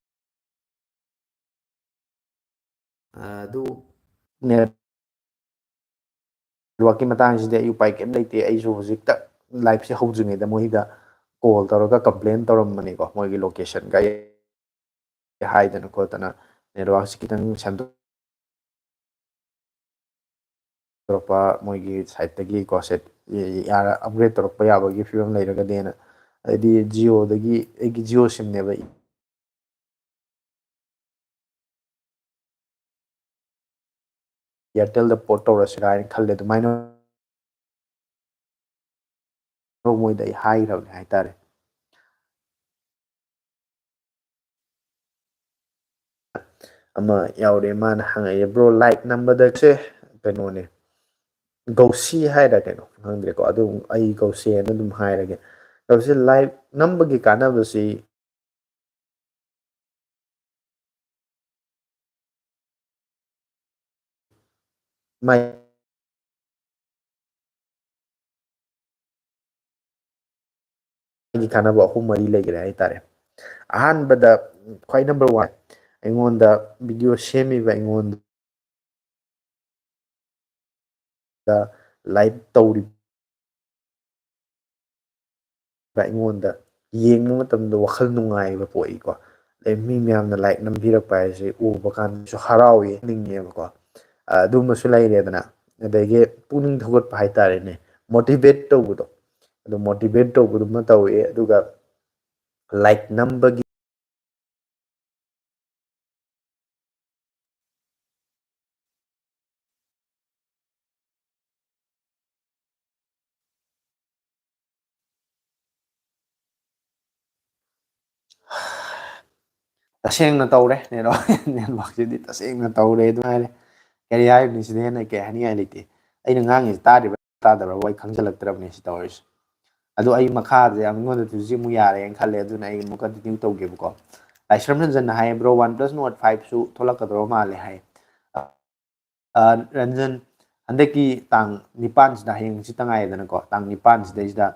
ꯑ, ꯑꯗꯨ ꯅꯦꯠ-, network ꯀꯤ ꯃꯇꯥꯡꯁꯤꯗꯤ ꯑꯩ ꯎꯄꯥꯏ ꯀꯩꯝ ꯂꯩꯇꯦ꯫ ꯑꯩꯁꯨ ꯍꯧꯖꯤꯛꯇ live ꯁꯦ ꯍꯧꯗ꯭ꯔꯤꯉꯩꯗ ꯃꯣꯏꯗ call ꯇꯧꯔꯒ complain ꯇꯧꯔꯝꯕꯅꯤꯀꯣ, ꯃꯣꯏꯒꯤ location ꯒ ꯍꯥꯏꯗꯅ ꯈꯣꯠꯇꯅ, network ꯁꯤ ꯈꯤꯇꯪ ꯁꯦꯝꯗꯣꯛ-, ꯇꯧꯔꯛꯄ, ꯃꯣꯏꯒꯤ side ꯇꯒꯤ ꯀꯣ, set ꯌꯥꯔ-, upgrade ꯇꯧꯔꯛꯄ ꯌꯥꯕꯒꯤ ꯐꯤꯕꯝ ꯂꯩꯔꯒꯗꯤꯅ꯫ ꯑꯗꯩꯗꯤ Jio ꯗꯒꯤ, ꯑꯩꯒꯤ Jio sim ꯅꯦꯕ, Airtel ꯗ port ꯇꯧꯔꯁꯤꯔꯥ ꯍꯥꯏꯅ ꯈꯜꯂꯦ꯫ ꯑꯗꯨꯃꯥꯏꯅ ꯃꯣꯏꯗ ꯑꯩ ꯍꯥꯏꯈ꯭ꯔꯕꯅꯦ ꯍꯥꯏꯇꯥꯔꯦ꯫ ꯑꯃ ꯌꯥꯎꯔꯦ, ꯃꯥꯅ ꯍꯪꯉꯛꯑꯦ, "Bro, like ꯅꯝꯕꯗꯁꯦ ꯀꯩꯅꯣꯅꯦ, ꯒꯧꯁꯤ ꯍꯥꯏꯔ ꯀꯩꯅꯣ ꯈꯪꯗ꯭ꯔꯦꯀꯣ, ꯑꯗꯨ ꯑꯩ ꯒꯧꯁꯦꯅ ꯑꯗꯨꯝ ꯍꯥꯏꯔꯒꯦ꯫ ꯒꯧꯁꯤ, like ꯅꯝꯕꯒꯤ ꯀꯥꯟꯅꯕꯁꯤ ꯃꯥꯒꯤ ꯀꯥꯟꯅꯕ ꯑꯍꯨꯝ ꯃꯔꯤ ꯂꯩꯈ꯭ꯔꯦ ꯍꯥꯏꯇꯥꯔꯦ꯫ ꯑꯍꯥꯟꯕꯗ, ꯈ꯭ꯋꯥꯏ number one, ꯑꯩꯉꯣꯟꯗ video ꯁꯦꯝꯃꯤꯕ, ꯑꯩꯉꯣꯟꯗ live ꯇꯧꯔꯤꯕ, ꯑꯩꯉꯣꯟꯗ ꯌꯦꯡꯕ ꯃꯇꯝꯗ ꯋꯥꯈꯜ ꯅꯨꯡꯉꯥꯏꯕ ꯄꯣꯛꯏꯀꯣ꯫ ꯑꯗꯩ ꯃꯤ ꯃꯌꯥꯝꯅ like ꯅꯝꯕꯤꯔꯛꯄ ꯍꯥꯏꯁꯦ ꯎꯕ ꯀꯥꯟꯗꯁꯨ ꯍꯔꯥꯎꯏ, ꯅꯤꯡꯉꯦꯕꯀꯣ꯫ ꯑꯗꯨꯝꯕꯁꯨ ꯂꯩꯔꯦꯗꯅ꯫ ꯑꯗꯒꯤ ꯄꯨꯛꯅꯤꯡ ꯊꯧꯒꯠꯄ ꯍꯥꯏꯇꯥꯔꯦꯅꯦ, motivate ꯇꯧꯕꯗꯣ, ꯑꯗꯨ motivate ꯇꯧꯕꯗꯨꯃ ꯇꯧꯏ꯫ ꯑꯗꯨꯒ like ꯅꯝꯕꯒꯤ ꯇꯁꯦꯡꯅ ꯇꯧꯔꯦ ꯅꯦꯠꯋꯥꯛ꯫ ꯅꯦꯠꯋꯥꯛꯁꯤꯗꯤ ꯇꯁꯦꯡꯅ ꯇꯧꯔꯦ ꯑꯗꯨ ꯍꯥꯏꯔꯦ꯫ ꯀꯔꯤ ꯍꯥꯏꯕꯅꯤ, ꯁꯤꯗ ꯍꯦꯟꯅ ꯀꯩ ꯍꯥꯏꯅꯤꯡꯉꯥꯏ ꯂꯩꯇꯦ꯫ ꯑꯩꯅ ꯉꯥꯡꯉꯤꯁꯦ ꯇꯥꯗ꯭ꯔꯤꯕ꯭ꯔꯥ ꯇꯥꯗꯕ꯭ꯔꯥ ꯑꯩ ꯈꯪꯖꯤꯜꯂꯛꯇ꯭ꯔꯕꯅꯦ ꯁꯤ ꯇꯧꯔꯤꯁꯦ꯫ ꯑꯗꯣ ꯑꯩ ꯃꯈꯥꯗ ꯑꯩꯉꯣꯟꯗꯗꯤ ꯍꯧꯖꯤꯛ ꯑꯃꯨꯛ ꯌꯥꯔꯦꯅ ꯈꯜꯂꯦ, ꯑꯗꯨꯅ ꯑꯩ ꯑꯃꯨꯛ continue ꯇꯧꯒꯦꯕꯀꯣ꯫ ꯂꯥꯏꯁ꯭ꯔꯝ ꯔꯟꯖꯟꯅ ꯍꯥꯏ, "Bro, OnePlus Nord five ꯁꯨ ꯊꯣꯛꯂꯛꯀꯗꯧꯕ ꯃꯥꯜꯂꯦ" ꯍꯥꯏ꯫ ꯑ, ꯔꯟꯖꯟ, ꯍꯟꯗꯛꯀꯤ ꯇꯥꯡ ꯅꯤꯄꯥꯟꯁꯤꯗ, ꯍꯌꯦꯡ ꯍꯪꯆꯤꯠꯇ ꯉꯥꯏꯔꯦꯗꯅꯀꯣ, ꯇꯥꯡ ꯅꯤꯄꯥꯟꯁꯤꯗꯩꯁꯤꯗ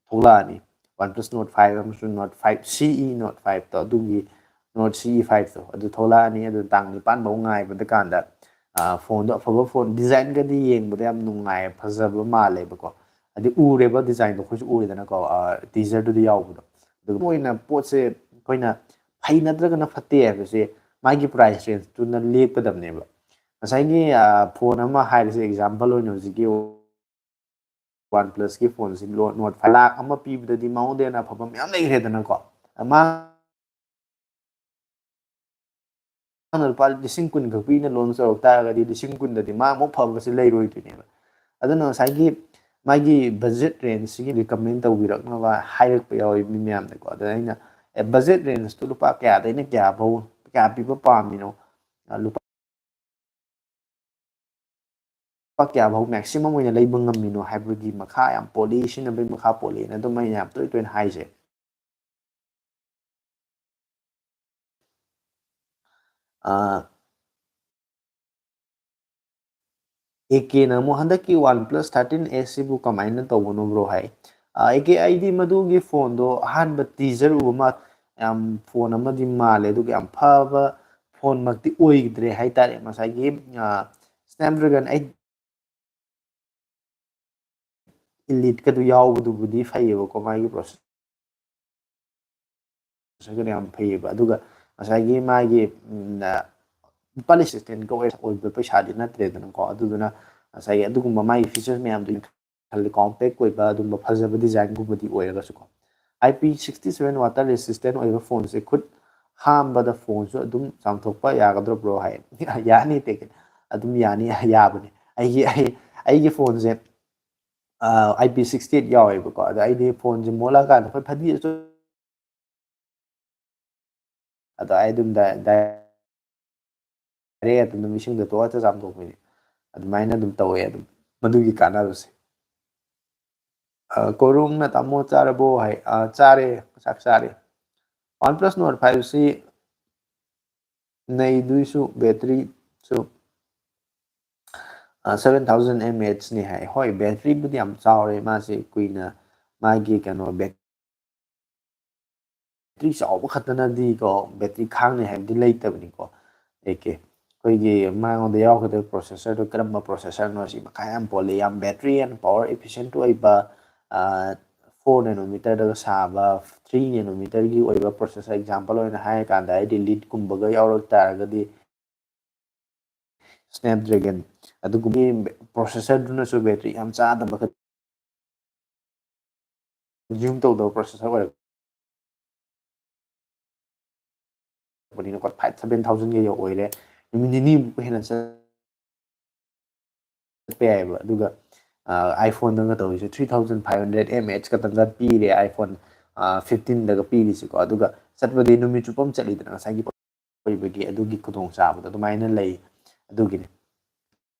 ꯊꯣꯛꯂꯛꯑꯅꯤ꯫ OnePlus Nord five ꯑꯃꯁꯨꯡ Nord five C E, Nord five ꯇꯣ, ꯑꯗꯨꯒꯤ Nord C E five ꯇꯣ ꯑꯗꯨ ꯊꯣꯛꯂꯛꯑꯅꯤ꯫ ꯑꯗꯨ ꯇꯥꯡ ꯅꯤꯄꯥꯟ ꯐꯥꯎ ꯉꯥꯏꯕꯗ ꯀꯥꯟꯗ, ꯑ, ꯐꯣꯟꯗꯣ ꯑꯐꯕ ꯐꯣꯟ, design ꯒꯗꯤ ꯌꯦꯡꯕꯗ ꯌꯥꯝ ꯅꯨꯡꯉꯥꯏ, ꯐꯖꯕ ꯃꯥꯜꯂꯦꯕꯀꯣ꯫ ꯍꯥꯏꯗꯤ ꯎꯔꯦꯕ, design ꯗꯣ ꯑꯩꯈꯣꯏꯁꯨ ꯎꯔꯦꯗꯅꯀꯣ, ꯑ, teaser ꯗꯨꯗ ꯌꯥꯎꯕꯗꯣ꯫ ꯑꯗꯨꯒ ꯑꯣꯏꯅ ꯄꯣꯠꯁꯦ ꯑꯩꯈꯣꯏꯅ ꯐꯩ ꯅꯠꯇ꯭ꯔꯒꯅ ꯐꯠꯇꯦ ꯍꯥꯏꯕꯁꯦ ꯃꯥꯒꯤ price range ꯇꯨꯅ ꯂꯦꯞꯀꯗꯕꯅꯦꯕ꯫ ꯉꯁꯥꯏꯒꯤ, ꯑ, ꯐꯣꯟ ꯑꯃ ꯍꯥꯏꯔꯤꯁꯦ, example ꯑꯣꯏꯅ ꯍꯧꯖꯤꯛꯀꯤ OnePlus ꯀꯤ ꯐꯣꯟꯁꯤ ꯂꯣ-, Nord five ꯂꯥꯛ ꯑꯃ ꯄꯤꯕꯗꯗꯤ ꯃꯉꯣꯟꯗ ꯍꯦꯟꯅ ꯑꯐꯕ ꯃꯌꯥꯝ ꯂꯩꯈ꯭ꯔꯦꯗꯅꯀꯣ꯫ ꯃꯥꯅ ꯂꯨꯄꯥ ꯂꯤꯁꯤꯡ ꯀꯨꯟ ꯈꯛ ꯄꯤꯅ launch ꯇꯧꯔꯛ ꯇꯥꯔꯒꯗꯤ, ꯂꯤꯁꯤꯡ ꯀꯨꯟꯗꯗꯤ ꯃꯥ ꯑꯃꯨꯛ ꯐꯕꯁꯤ ꯂꯩꯔꯣꯏꯗꯣꯏꯅꯦꯕ꯫ ꯑꯗꯨꯅ ꯉꯁꯥꯏꯒꯤ ꯃꯥꯒꯤ budget range ꯁꯤꯒꯤ recommend ꯇꯧꯕꯤꯔꯛꯅꯕ ꯍꯥꯏꯔꯛꯄ ꯌꯥꯎꯋꯤ ꯃꯤ ꯃꯌꯥꯝꯅꯀꯣ꯫ ꯑꯗꯨꯅ ꯑꯩꯅ, ꯑꯦ, budget range ꯇꯨ ꯂꯨꯄꯥ ꯀꯌꯥꯗꯩꯅ ꯀꯌꯥ ꯐꯥꯎ, ꯀꯌꯥ ꯄꯤꯕ ꯄꯥꯝꯃꯤꯅꯣ? ꯑ, ꯂꯨꯄꯥ ꯂꯨꯄꯥ ꯀꯌꯥ ꯐꯥꯎ maximum ꯑꯣꯏꯅ ꯂꯩꯕ ꯉꯝꯃꯤꯅꯣ ꯍꯥꯏꯕꯒꯤ ꯃꯈꯥ ꯌꯥꯝ ꯄꯣꯜꯂꯤ, ꯁꯤꯖꯤꯟꯅꯕꯒꯤ ꯃꯈꯥ ꯄꯣꯜꯂꯤꯅ ꯑꯗꯨꯝ ꯑꯩꯅ ꯌꯥꯝ ꯇꯣꯏ ꯇꯣꯏꯅ ꯍꯥꯏꯁꯦ꯫ ꯑ, ꯑꯦ ꯀꯦꯅ ꯑꯃꯨꯛ ꯍꯟꯗꯛꯀꯤ OnePlus thirteen S ꯁꯤꯕꯨ ꯀꯃꯥꯏꯅ ꯇꯧꯕꯅꯣ ꯕ꯭ꯔꯣ ꯍꯥꯏ꯫ ꯑꯦ ꯀꯦ, ꯑꯩꯗꯤ ꯃꯗꯨꯒꯤ ꯐꯣꯟꯗꯣ ꯑꯍꯥꯟꯕ ꯇꯤꯖꯔ ꯎꯕ ꯃꯥ ꯌꯥꯝ ꯐꯣꯟ ꯑꯃꯗꯤ ꯃꯥꯜꯂꯦ, ꯑꯗꯨꯒ ꯌꯥꯝ ꯐꯕ ꯐꯣꯟꯃꯛꯇꯤ ꯑꯣꯏꯗ꯭ꯔꯦ ꯍꯥꯏꯇꯥꯔꯦ꯫ ꯉꯁꯥꯏꯒꯤ Snapdragon eight Elite ꯀꯗꯨ ꯌꯥꯎꯕꯗꯨꯕꯨꯗꯤ ꯐꯩꯌꯦꯕꯀꯣ, ꯃꯥꯒꯤ ꯄ꯭ꯔꯣꯁꯦꯁꯔꯒꯗꯤ ꯌꯥꯝ ꯐꯩꯌꯦꯕ꯫ ꯑꯗꯨꯒ ꯉꯁꯥꯏꯒꯤ ꯃꯥꯒꯤ ꯂꯨꯄꯥ ꯂꯤꯁꯤꯡ ꯇꯦꯟꯒ ꯑꯣꯏꯕ ꯄꯩꯁꯥꯗꯤ ꯅꯠꯇ꯭ꯔꯦꯗꯅꯀꯣ꯫ ꯑꯗꯨꯗꯨꯅ ꯉꯁꯥꯏꯒꯤ ꯑꯗꯨꯒꯨꯝꯕ ꯃꯥꯒꯤ ꯐꯤꯆꯔ ꯃꯌꯥꯝꯗꯨ ꯈꯜꯂꯤ, ꯀꯣꯝꯄꯦꯛ ꯑꯣꯏꯕ ꯑꯗꯨꯝꯕ ꯐꯖꯕ ꯗꯤꯖꯥꯏꯟꯒꯨꯝꯕꯗꯤ ꯑꯣꯏꯔꯒꯁꯨꯀꯣ꯫ I P sixty seven water resistant ꯑꯣꯏꯕ ꯐꯣꯟꯁꯦ ꯈꯨꯠ ꯍꯥꯝꯕꯗ ꯐꯣꯟꯁꯨ ꯑꯗꯨꯝ ꯆꯥꯝꯊꯣꯛꯄ ꯌꯥꯒꯗ꯭ꯔꯣ ꯕ꯭ꯔꯣ ꯍꯥꯏ꯫ ꯌꯥꯅꯤ ꯇꯦꯀꯦꯟ, ꯑꯗꯨꯝ ꯌꯥꯅꯤ, ꯌꯥꯕꯅꯦ꯫ ꯑꯩꯒꯤ ꯑꯩ ꯑꯩꯒꯤ ꯐꯣꯟꯁꯦ I P sixty eight ꯌꯥꯎꯋꯦꯕꯀꯣ꯫ ꯑꯗꯣ ꯑꯩꯗꯤ ꯐꯣꯟꯁꯦ ꯃꯣꯠꯂꯛꯑꯀꯥꯟꯗ ꯑꯩꯈꯣꯏ ꯐꯗꯤ ꯑꯗꯣ ꯑꯩ ꯑꯗꯨꯝ ꯗꯥꯏꯔꯦꯛ ꯑꯗꯨꯝ ꯏꯁꯤꯡꯗ ꯇꯣꯛꯑꯒ ꯆꯥꯝꯊꯣꯛꯄꯤꯅꯦ꯫ ꯑꯗꯨꯃꯥꯏꯅ ꯑꯗꯨꯝ ꯇꯧꯋꯦ ꯑꯗꯨꯝ ꯃꯗꯨꯒꯤ ꯀꯥꯟꯅꯕꯁꯦ꯫ ꯀꯣꯔꯨꯡꯅ "ꯇꯥꯃꯣ ꯆꯥꯔꯕꯣ?" ꯍꯥꯏ꯫ "ꯆꯥꯔꯦ, ꯆꯥꯛ ꯆꯥꯔꯦ"꯫ OnePlus Nord five ꯁꯤ ꯅꯩꯗꯣꯏꯁꯨ ꯕꯦꯇ꯭ꯔꯤꯁꯨ seven thousand mAh ꯅꯤ ꯍꯥꯏ꯫ ꯍꯣꯏ, ꯕꯦꯇ꯭ꯔꯤꯕꯨꯗꯤ ꯌꯥꯝ ꯆꯥꯎꯔꯦ ꯃꯥꯁꯦ, ꯀꯨꯏꯅ ꯃꯥꯒꯤ ꯀꯩꯅꯣ ꯕꯦꯇ꯭ꯔꯤ ꯆꯥꯎꯕ ꯈꯛꯇꯅꯗꯤꯀꯣ ꯕꯦꯇ꯭ꯔꯤ ꯈꯥꯡꯅꯤ ꯍꯥꯏꯕꯗꯤ ꯂꯩꯇꯕꯅꯤꯀꯣ꯫ ꯑꯦ ꯀꯦ ꯑꯩꯈꯣꯏꯒꯤ ꯃꯉꯣꯟꯗ ꯌꯥꯎꯒꯗꯕ ꯄ꯭ꯔꯣꯁꯦꯁꯔꯗꯣ ꯀꯔꯝꯕ ꯄ꯭ꯔꯣꯁꯦꯁꯔꯅꯣ ꯁꯤ ꯃꯈꯥ ꯌꯥꯝ ꯄꯣꯜꯂꯤ꯫ ꯌꯥꯝ ꯕꯦꯇ꯭ꯔꯤ ꯑꯦꯟ ꯄꯋꯥꯔ ꯏꯐꯤꯁꯦꯟꯠ ꯑꯣꯏꯕ ꯐꯣꯔ ꯅꯦꯅꯣꯃꯤꯇꯔꯗꯒ ꯁꯥꯕ, ꯊ꯭ꯔꯤ ꯅꯦꯅꯣꯃꯤꯇꯔꯒꯤ ꯑꯣꯏꯕ ꯄ꯭ꯔꯣꯁꯦꯁꯔ, ꯑꯦꯛꯖꯥꯝꯄꯜ ꯑꯣꯏꯅ ꯍꯥꯏꯔꯀꯥꯟꯗ ꯑꯩꯗꯤ ꯂꯤꯠꯀꯨꯝꯕꯒ ꯌꯥꯎꯔꯛ ꯇꯥꯔꯒꯗꯤ Snapdragon ꯑꯗꯨꯒꯨꯝꯕ ꯄ꯭ꯔꯣꯁꯦꯁꯔꯗꯨꯅꯁꯨ ꯕꯦꯇ꯭ꯔꯤ ꯌꯥꯝ ꯆꯥꯗꯕ ꯀꯟꯖ꯭ꯌꯨꯝ ꯇꯧꯗꯕ ꯄ꯭ꯔꯣꯁꯦꯁꯔ ꯑꯣꯏꯔꯛꯄꯅꯤꯅꯀꯣ꯫ Five seven thousand ꯒ ꯌꯧ ꯑꯣꯏꯔꯦ, ꯅꯨꯃꯤꯠ ꯅꯤꯅꯤꯃꯨꯛ ꯍꯦꯟꯅ ꯆꯠꯄ ꯌꯥꯏꯑꯕ꯫ ꯑꯗꯨꯒ iPhone ꯗꯒ ꯇꯧꯔꯤꯁꯦ three thousand five hundred mAh ꯈꯛꯇꯪꯒ ꯄꯤꯔꯦ, iPhone fifteen ꯗꯒ ꯄꯤꯔꯤꯁꯤꯀꯣ꯫ ꯑꯗꯨꯒ ꯆꯠꯄꯗꯤ ꯅꯨꯃꯤꯠ ꯆꯨꯞꯄ ꯑꯃ ꯆꯠꯂꯤꯗꯅ ꯉꯁꯥꯏꯒꯤ ꯑꯣꯏꯕꯒꯤ ꯑꯗꯨꯒꯤ ꯈꯨꯗꯣꯡꯆꯥꯕꯗꯣ ꯑꯗꯨꯃꯥꯏꯅ ꯂꯩ꯫ ꯑꯗꯨꯒꯤꯅꯤ꯫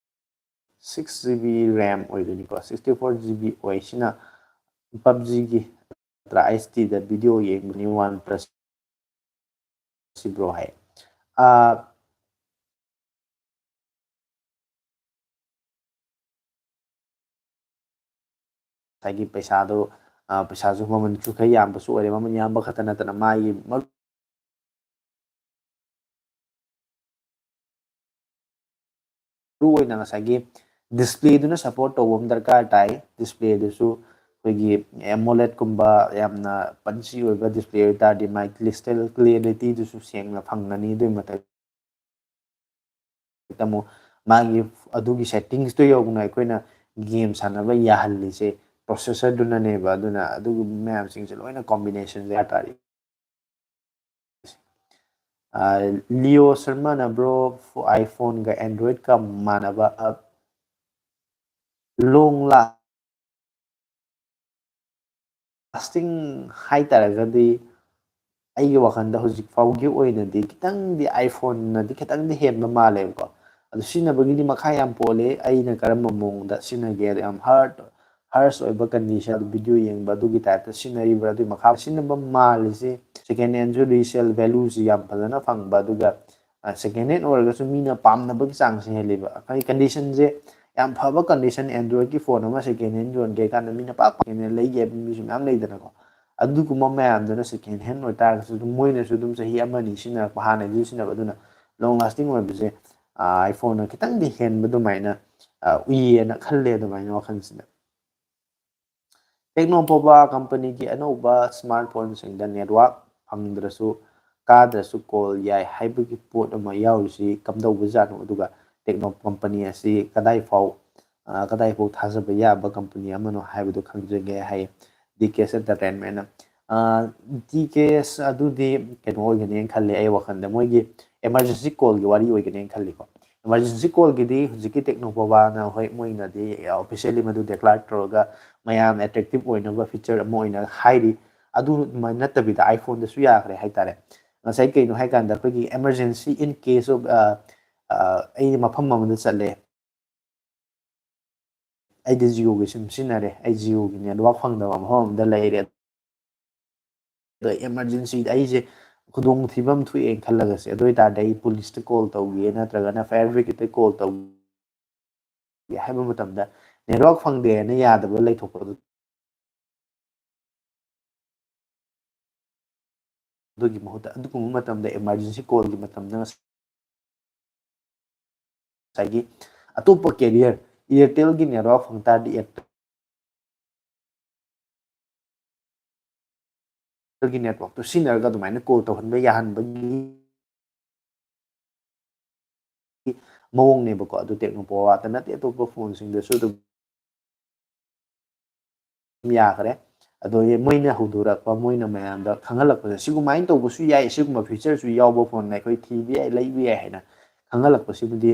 Six G B RAM ꯑꯣꯏꯗꯣꯏꯅꯤꯀꯣ꯫ Sixty four G B ꯑꯣꯏꯁꯤꯅ ꯄꯞꯖꯤꯒꯤ ꯅꯠꯇ꯭ꯔꯥ ꯑꯩꯆ ꯗꯤꯗ ꯚꯤꯗꯤꯑꯣ ꯌꯦꯡꯕꯅꯤ one plus C bro hi. ꯑꯥ, ꯉꯁꯥꯏꯒꯤ ꯄꯩꯁꯥꯗꯣ, ꯑ, ꯄꯩꯁꯥꯁꯨ ꯃꯃꯜꯁꯨ ꯈꯔ ꯌꯥꯝꯕꯁꯨ ꯑꯣꯏꯔꯦ꯫ ꯃꯃꯜ ꯌꯥꯝꯕ ꯈꯛꯇ ꯅꯠꯇꯅ ꯃꯥꯒꯤ ꯃꯔꯨ ꯑꯣꯏꯅ ꯉꯁꯥꯏꯒꯤ displayꯗꯨꯅ support ꯇꯧꯕ ꯑꯃ ꯗꯔꯀꯥꯔ ꯇꯥꯏ꯫ Displayꯗꯨꯁꯨ ꯑꯩꯈꯣꯏꯒꯤ AMOLEDꯀꯨꯝꯕ ꯌꯥꯝꯅ punchy ꯑꯣꯏꯕ display ꯑꯣꯏ ꯇꯥꯔꯗꯤ ꯃꯥꯒꯤ crystal clarityꯗꯨꯁꯨ ꯁꯦꯡꯅ ꯐꯪꯒꯅꯤ꯫ ꯑꯗꯨꯒꯤ ꯃꯊꯛꯇ ꯑꯃꯨꯛ ꯃꯥꯒꯤ ꯑꯗꯨꯒꯤ settingsꯇꯣ ꯌꯧꯅ ꯑꯩꯈꯣꯏꯅ game ꯁꯥꯟꯅꯕ ꯌꯥꯍꯜꯂꯤꯁꯦ processorꯗꯨꯅꯅꯦꯕ꯫ ꯑꯗꯨꯅ ꯑꯗꯨꯒꯨꯝꯕ ꯃꯌꯥꯝꯁꯤꯡꯁꯦ ꯂꯣꯏꯅ combinationꯁꯦ ꯍꯥꯏꯇꯥꯔꯦ꯫ ꯑ, ꯂꯤꯑꯣ ꯁꯔꯃꯅ, "Bro, iPhoneꯒ Androidꯀ ꯃꯥꯟꯅꯕ, ꯑ, long lasting ꯍꯥꯏꯇꯥꯔꯒꯗꯤ ꯑꯩꯒꯤ ꯋꯥꯈꯜꯗ ꯍꯧꯖꯤꯛ ꯐꯥꯎꯒꯤ ꯑꯣꯏꯅꯗꯤ ꯈꯤꯇꯪꯗꯤ iPhoneꯅꯗꯤ ꯈꯤꯇꯪꯗꯤ ꯍꯦꯟꯕ ꯃꯥꯜꯂꯦꯕꯀꯣ꯫ ꯑꯗꯨ ꯁꯤꯖꯤꯟꯅꯕꯒꯤꯗꯤ ꯃꯈꯥ ꯌꯥꯝ ꯄꯣꯜꯂꯦ꯫ ꯑꯩꯅ ꯀꯔꯝꯕ ꯃꯑꯣꯡꯗ ꯁꯤꯖꯤꯟꯅꯒꯦ, ꯌꯥꯝ hard, harsh ꯑꯣꯏꯕ condition, video ꯌꯦꯡꯕ ꯑꯗꯨꯒꯤ typeꯇ ꯁꯤꯖꯤꯟꯅꯔꯤꯕ꯭ꯔꯥ?" ꯑꯗꯨꯒꯤ ꯃꯈꯥ ꯁꯤꯖꯤꯟꯅꯕ ꯃꯥꯜꯂꯤꯁꯦ second handꯁꯨ resale valueꯁꯤ ꯌꯥꯝ ꯐꯖꯅ ꯐꯪꯕ, ꯑꯗꯨꯒ, ꯑ, second hand ꯑꯣꯏꯔꯒꯁꯨ ꯃꯤꯅ ꯄꯥꯝꯅꯕꯒꯤ ꯆꯥꯡꯁꯦ ꯍꯦꯜꯂꯤꯕ꯫ ꯑꯩꯈꯣꯏ conditionꯁꯦ ꯌꯥꯝ ꯐꯕ condition, Androidꯀꯤ phone ꯑꯃ second hand ꯌꯣꯟꯒꯦ ꯀꯥꯟꯗ ꯃꯤꯅ ꯄꯥꯛ ꯄꯥꯛ ꯂꯩꯒꯦ ꯍꯥꯏꯕ ꯃꯤꯁꯨ ꯃꯌꯥꯝ ꯂꯩꯗꯅꯀꯣ꯫ ꯑꯗꯨꯒꯨꯝꯕ ꯃꯌꯥꯝꯗꯨꯅ second hand ꯑꯣꯏꯇꯥꯔꯒꯁꯨ ꯑꯗꯨꯝ ꯃꯣꯏꯅꯁꯨ ꯑꯗꯨꯝ ꯆꯍꯤ ꯑꯃꯅꯤ ꯁꯤꯖꯤꯟꯅꯔꯛꯄ, ꯍꯥꯟꯅꯗꯤ ꯁꯤꯖꯤꯟꯅꯕ, ꯑꯗꯨꯅ long lasting ꯑꯣꯏꯕꯁꯦ, ꯑ, iPhoneꯅ ꯈꯤꯇꯪꯗꯤ ꯍꯦꯟꯕ ꯑꯗꯨꯃꯥꯏꯅ, ꯑ, ꯎꯏꯌꯦꯅ ꯈꯜꯂꯦ ꯑꯗꯨꯃꯥꯏꯅ ꯋꯥꯈꯜꯁꯤꯗ꯫ Tecnopoba companyꯒꯤ ꯑꯅꯧꯕ smartphoneꯁꯤꯡꯗ network ꯐꯪꯗ꯭ꯔꯁꯨ, ꯀꯥꯗ꯭ꯔꯁꯨ call ꯌꯥꯏ ꯍꯥꯏꯕꯒꯤ ꯄꯣꯠ ꯑꯃ ꯌꯥꯎꯔꯤꯁꯤ ꯀꯝꯗꯧꯕꯖꯥꯠꯅꯣ? ꯑꯗꯨꯒ Tecno company ꯑꯁꯤ ꯀꯗꯥꯏ ꯐꯥꯎ, ꯑ, ꯀꯗꯥꯏ ꯐꯥꯎ ꯊꯥꯖꯕ ꯌꯥꯕ company ꯑꯃꯅꯣ ꯍꯥꯏꯕꯗꯨ ꯈꯪꯖꯒꯦ ꯍꯥꯏ DKS Entertainmentꯅ꯫ ꯑ, DKS ꯑꯗꯨꯗꯤ ꯀꯩꯅꯣ ꯑꯣꯏꯒꯅꯦꯅ ꯈꯜꯂꯦ ꯑꯩ ꯋꯥꯈꯜꯗ, ꯃꯣꯏꯒꯤ emergency callꯒꯤ ꯋꯥꯔꯤ ꯑꯣꯏꯒꯅꯦꯅ ꯈꯜꯂꯤꯀꯣ꯫ Emergency callꯒꯤꯗꯤ ꯍꯧꯖꯤꯛꯀꯤ Tecnopobaꯅ, ꯍꯣꯏ, ꯃꯣꯏꯅꯗꯤ officially ꯃꯗꯨ declare ꯇꯧꯔꯒ ꯃꯌꯥꯝ attractive ꯑꯣꯏꯅꯕ feature ꯑꯃ ꯑꯣꯏꯅ ꯍꯥꯏꯔꯤ꯫ ꯑꯗꯨꯃꯥꯏꯅ ꯅꯠꯇꯕꯤꯗ iPhoneꯗꯁꯨ ꯌꯥꯈ꯭ꯔꯦ ꯍꯥꯏꯇꯥꯔꯦ꯫ ꯉꯁꯥꯏ ꯀꯩꯅꯣ ꯍꯥꯏꯀꯥꯟꯗ ꯑꯩꯈꯣꯏꯒꯤ emergency in case of, ꯑ, ꯑ, ꯑꯩ ꯃꯐꯝ ꯑꯃꯗ ꯆꯠꯂꯦ, ꯑꯩꯗꯤ Jioꯒꯤ SIM ꯁꯤꯖꯤꯟꯅꯔꯦ, ꯑꯩ Jioꯒꯤ network ꯐꯪꯗꯕ ꯃꯐꯝ ꯑꯃꯗ ꯂꯩꯔꯦ, ꯑꯗꯣ emergencyꯗ ꯑꯩꯁꯦ ꯈꯨꯗꯣꯡꯊꯤꯕ ꯑꯃ ꯊꯣꯛꯑꯦꯅ ꯈꯜꯂꯒꯁꯦ, ꯑꯗꯨ ꯑꯣꯏꯇꯥꯔꯗꯤ ꯑꯩ policeꯇ call ꯇꯧꯒꯦ ꯅꯠꯇ꯭ꯔꯒꯅ fire brigadeꯇ call ꯇꯧꯒꯦ ꯍꯥꯏꯕ ꯃꯇꯝꯗ network ꯐꯪꯗꯦꯅ ꯌꯥꯗꯕ ꯂꯩꯊꯣꯛꯄꯗꯣ ꯑꯗꯨꯒꯤ ꯃꯍꯨꯠꯇ ꯑꯗꯨꯒꯨꯝꯕ ꯃꯇꯝꯗ emergency callꯒꯤ ꯃꯇꯝꯗ ꯉꯁꯥꯏꯒꯤ ꯑꯇꯣꯞꯄ carrier, Airtelꯒꯤ network ꯐꯪ ꯇꯥꯔꯗꯤ Airtelꯒꯤ networkꯇꯨ ꯁꯤꯖꯤꯟꯅꯔꯒ ꯑꯗꯨꯃꯥꯏꯅ call ꯇꯧꯍꯟꯕ ꯌꯥꯍꯟꯕꯒꯤ ꯃꯑꯣꯡꯅꯦꯕꯀꯣ꯫ ꯑꯗꯨ Tecno Povoꯇ ꯅꯠꯇꯦ, ꯑꯇꯣꯞꯄ phoneꯁꯤꯡꯗꯁꯨ ꯑꯗꯨꯝ ꯌꯥꯈ꯭ꯔꯦ꯫ ꯑꯗꯣ ꯃꯣꯏꯅ ꯍꯧꯗꯣꯔꯛꯄ, ꯃꯣꯏꯅ ꯃꯌꯥꯝꯗ ꯈꯪꯍꯜꯂꯛꯄꯁꯦ, ꯁꯤꯒꯨꯃꯥꯏꯅ ꯇꯧꯕꯁꯨ ꯌꯥꯏ, ꯁꯤꯒꯨꯝꯕ featureꯁꯨ ꯌꯥꯎꯕ phone ꯑꯩꯈꯣꯏ ꯊꯤꯕ ꯌꯥꯏ, ꯂꯩꯕ ꯌꯥꯏ ꯍꯥꯏꯅ ꯈꯪꯍꯜꯂꯛꯄꯁꯤꯕꯨꯗꯤ,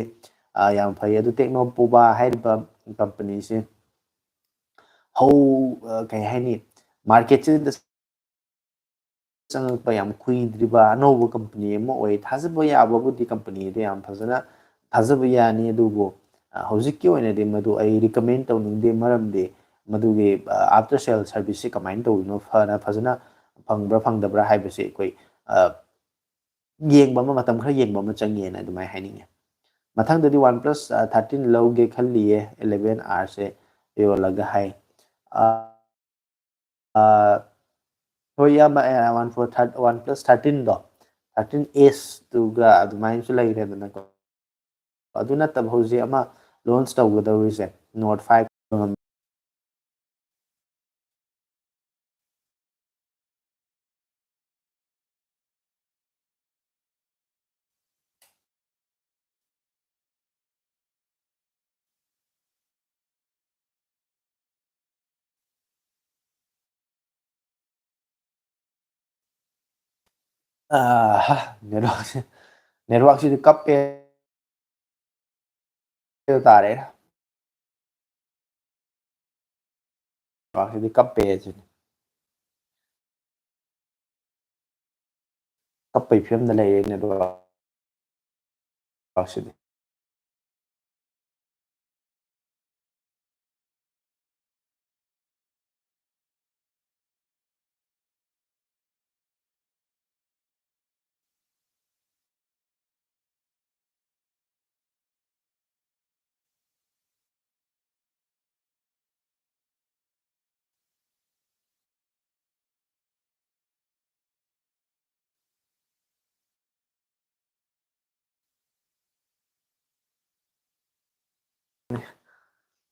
ꯑ, ꯌꯥꯝ ꯐꯩ꯫ ꯑꯗꯨ Tecno Pova ꯍꯥꯏꯔꯤꯕ companyꯁꯦ ꯍꯧ-, ꯑ, ꯀꯩ ꯍꯥꯏꯅꯤ, marketꯁꯤꯗ ꯆꯪꯉꯛꯄ ꯌꯥꯝ ꯀꯨꯏꯗ꯭ꯔꯤꯕ ꯑꯅꯧꯕ company ꯑꯃ ꯑꯣꯏ꯫ ꯊꯥꯖꯕ ꯌꯥꯕꯕꯨꯗꯤ companyꯗ ꯌꯥꯝ ꯐꯖꯅ ꯊꯥꯖꯕ ꯌꯥꯅꯤ, ꯑꯗꯨꯕꯨ, ꯑ, ꯍꯧꯖꯤꯛꯀꯤ ꯑꯣꯏꯅꯗꯤ ꯃꯗꯨ ꯑꯩ recommend ꯇꯧꯅꯤꯡꯗꯦ, ꯃꯔꯝꯗꯤ ꯃꯗꯨꯒꯤ, ꯑ, after sale serviceꯁꯤ ꯀꯃꯥꯏꯅ ꯇꯧꯔꯤꯅꯣ, ꯐꯅ ꯐꯖꯅ ꯐꯪꯕ꯭ꯔꯥ ꯐꯪꯗꯕ꯭ꯔꯥ ꯍꯥꯏꯕꯁꯤ ꯑꯩꯈꯣꯏ, ꯑ, ꯌꯦꯡꯕ ꯑꯃ, ꯃꯇꯝ ꯈꯔ ꯌꯦꯡꯕ ꯑꯃ ꯆꯪꯉꯦꯅ ꯑꯗꯨꯃꯥꯏꯅ ꯍꯥꯏꯅꯤꯡꯉꯦ꯫ ꯃꯊꯪꯗꯗꯤ OnePlus, ꯑ, thirteen ꯂꯧꯒꯦ ꯈꯜꯂꯤꯌꯦ, eleven Rꯁꯦ ꯌꯣꯜꯂꯒ ꯍꯥꯏ꯫ ꯑ, ꯑ, ꯍꯣꯏ, ꯏꯌꯥꯝꯕ, ꯑ, one four thir-, OnePlus thirteenꯗꯣ, thirteen Sꯇꯨꯒ ꯑꯗꯨꯃꯥꯏꯅꯁꯨ ꯂꯩꯔꯦꯗꯅꯀꯣ꯫ ꯑꯗꯨ ꯅꯠꯇꯕ ꯍꯧꯖꯤꯛ ꯑꯃ launch ꯇꯧꯒꯗꯧꯔꯤꯁꯦ, Note five꯫ ꯑꯥ, networkꯁꯦ, networkꯁꯤꯗꯤ ꯀꯞꯄꯦ ꯇꯥꯔꯦ꯫ Networkꯁꯤꯗꯤ ꯀꯞꯄꯦ ꯁꯤꯅꯤ꯫ ꯀꯞꯄꯩ ꯐꯤꯕꯝꯗ ꯂꯩꯔꯦ networkꯁꯤꯗꯤ꯫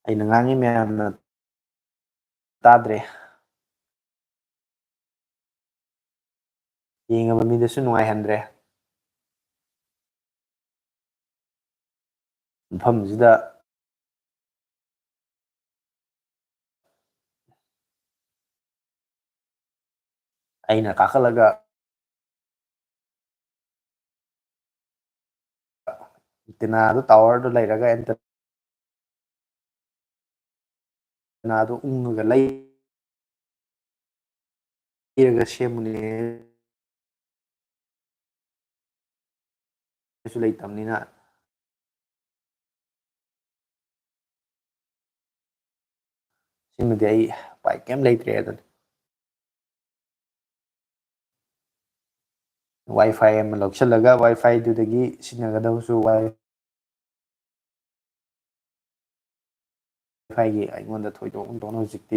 ꯑꯩꯅ ꯉꯥꯡꯉꯤ ꯃꯌꯥꯝꯅ ꯇꯥꯗ꯭ꯔꯦ꯫ ꯌꯦꯡꯉꯕ ꯃꯤꯗꯁꯨ ꯅꯨꯡꯉꯥꯏꯍꯟꯗ꯭ꯔꯦ꯫ ꯃꯐꯝꯁꯤꯗ ꯑꯩꯅ ꯀꯥꯈꯠꯂꯒ antenna ꯗꯨ, tower ꯗꯨ ꯂꯩꯔꯒ antenna ꯗꯨ ꯎꯪꯉꯒ ꯂꯩꯔꯒ ꯁꯦꯝꯕꯅꯦ꯫ ꯁꯨ ꯂꯩꯇꯕꯅꯤꯅ ꯁꯤꯃꯗꯤ ꯑꯩ ꯎꯄꯥꯏ ꯀꯩꯝ ꯂꯩꯇ꯭ꯔꯦ ꯑꯗꯨꯅꯤ꯫ WiFi ꯑꯃ ꯂꯧꯁꯤꯜꯂꯒ WiFi ꯗꯨꯗꯒꯤ ꯁꯤꯖꯤꯟꯅꯒꯗꯕꯁꯨ ꯋꯥꯏ꯫ WiFi ꯒꯤ ꯑꯩꯉꯣꯟꯗ ꯊꯣꯏꯗꯣꯛ ꯍꯦꯟꯗꯣꯛꯅ ꯍꯧꯖꯤꯛꯇꯤ